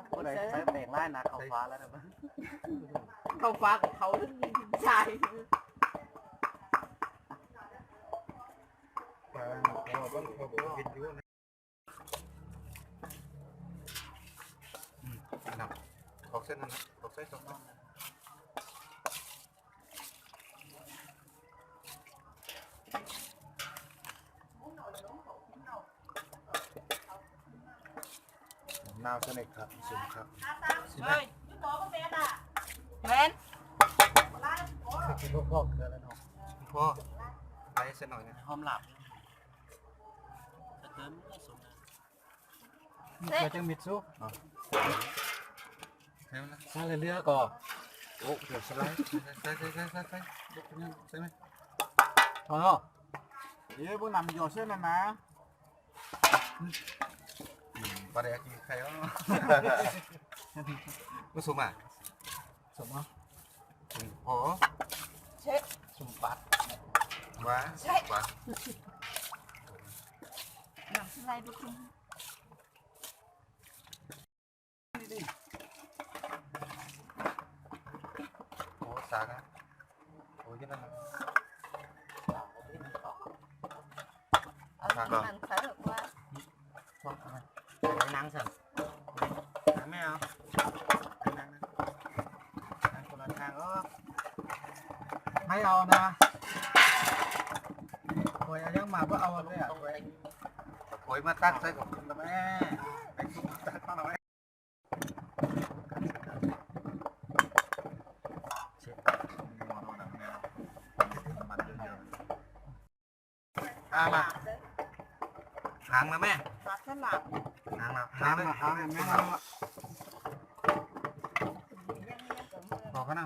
ຜູ້ໃດໃສ່ແປງຫຼາຍໜ້າເຂົ້າຟ້າແລ້ວນະ ເຂົ້າຟ້າກັບເຂົາທັງຊາຍ ອືມ ນັ້ນ ອອກເສັ້ນນັ້ນນະ ອອກເສັ້ນສອງ ນາວສະເນັກຄັບ ຊິມຄັບ ຊິມ ເອີຍ ແມ່ນ ຊິບໍ່ພໍເກືອແລ້ວເນາະ ພໍ ໄປຊະໜ້ອຍນະ ຫອມລາບ ເຕີມ ເກືອຈັກເມັດຊູ ໃສ່ມັນນະ ໃສ່ເຫຼືອໆກໍ ໂອ້ ເກືອສະໄລ ໃສ່ໆໆໆ ໃສ່ໄໝ ພໍເນາະ ເອີ ບໍ່ນຳຢໍເຊິ່ນນັ້ນນະ ອືມ ປາແດກກິນໄຂ່ເນາະ ບໍ່ສົມອ່ະ ສົມເນາະ ສົມພໍ ເຊັດ ສົມປັດ ວ່າ ເຊັດ ວ່າ ນຳສະໄລບໍ່ກິນ ໂອ້ ສາກນະ ໂອ້ຍ ນັ້ນນະ ເອົາ ສາກກ່ອນ ມັນໃສ່ວ່າ ຊ່ວງນັ້ນ ໄປນັ່ງຊັ້ນ ແມ່ເອົາ ນັ່ງ ນັ່ງຄົນລະທາງ ເອີ ໃຫ້ເອົານະ ໂອ້ຍ ເອົາຫຍັງມາ ບໍ່ເອົາເລີຍ ໂອ້ຍ ມາຕັກໃສ່ກັບຄົນລະແມ່ ໄປສຸກຕັກມາລະແມ່. ອ່າ ມາ ຫາງລະແມ່ ຫາງລະ ຫາງລະ ຫາງລະ ບອກກັນນະ